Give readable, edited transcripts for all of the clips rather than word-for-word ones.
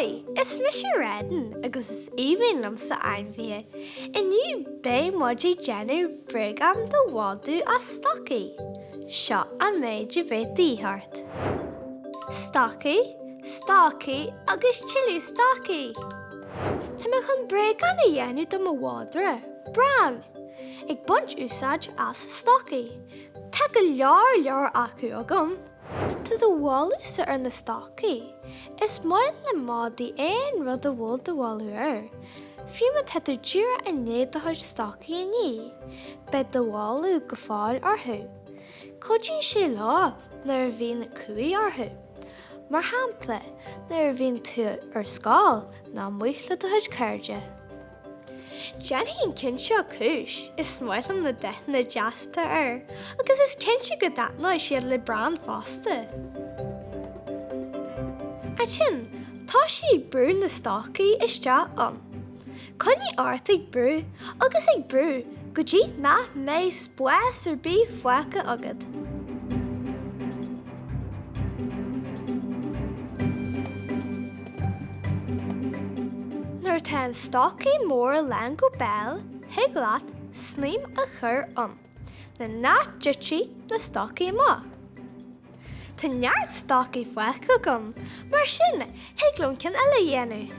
Haigh, is mise Redin agus is aoibhinn liomsa ainmhithe. Inniu beidh muid ag déanamh bréagán do mhadadh as stocaí. Seo an méid a bheidh de dhíth ort. Stocaí, stocaí agus tuilleadh stocaí! Tá mé chun bréagán a dhéanamh do mo mhadra, Bran, ag baint úsáid as stocaí. Tá go leor leor acu agam. Tá do bholadhsa ar na stocaí. Is maith le madaí aon rud a bhfuil do bholadh air. Fiú má tá tú díreach i ndiaidh do chuid stocaí a ní, beidh do bholadh go fóill orthu. Cuidíonn sé leo nuair a bhíonn cumhaidh orthu. Mar shampla, nuair a bhíonn tú ar scoil nó amuigh le do chuid cairde. Déanfaidh an ceann seo cúis, is maith liom na dathanna deasa atá air, agus is cinnte go dtaitneoidh siad le Bran fosta. Ansin, tosaigh ag brú na stocaí isteach ann. Coinnigh ort ag brú agus ag brú go dtí nach mbeidh spás ar bith fágtha agat. Nuair atá an stocaí mór lán go béal, thig leat snaidhm a chur ann le nach dtitfidh na stocaí amach. Tá neart stocaí fágtha agam, mar sin thig liom ceann eile a dhéanamh.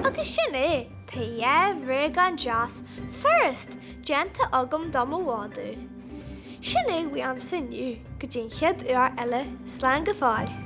Agus sin é, tá dhá bhréagán deas furast déanta agam do mo mhadadh. Sin é uaimse inniu, go dtí an chéad uair eile, slán go fóill!